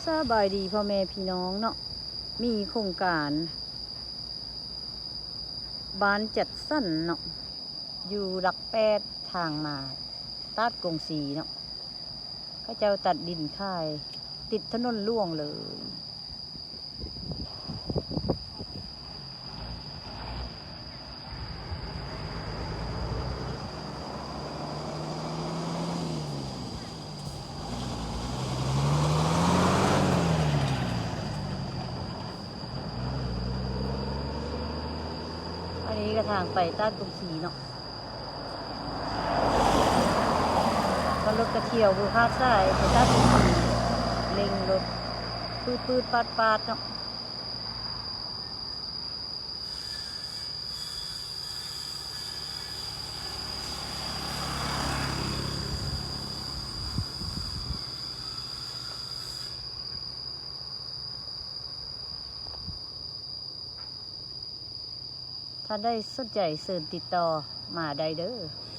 ສະບາຍດີພໍ່ແມ່ພີ່ນ້ອງເນາະ, ມີໂຄງການບ້ານຈັດສັນເນາະ ຢູ່ຫຼັກແປດ ທາງມາຕາດກົງສີເນາະ, ເຂົາເຈົ້າຕັດດິນຂາຍຕິດຖະໜົນຫຼວງເລີຍ. ອັນນີ້ກໍທາງໄປຕາດກົງສີເນາະ, ກໍລົດກະທ່ຽວບໍ່ພາດສາຍໄປຕາດກົງສີ, ເລັ່ງລົດປືດໆປາດໆເນາະ. ທ່ານໃດສົນໃຈເຊີນຕິດຕໍ່ມາໄດ້ເດີ້.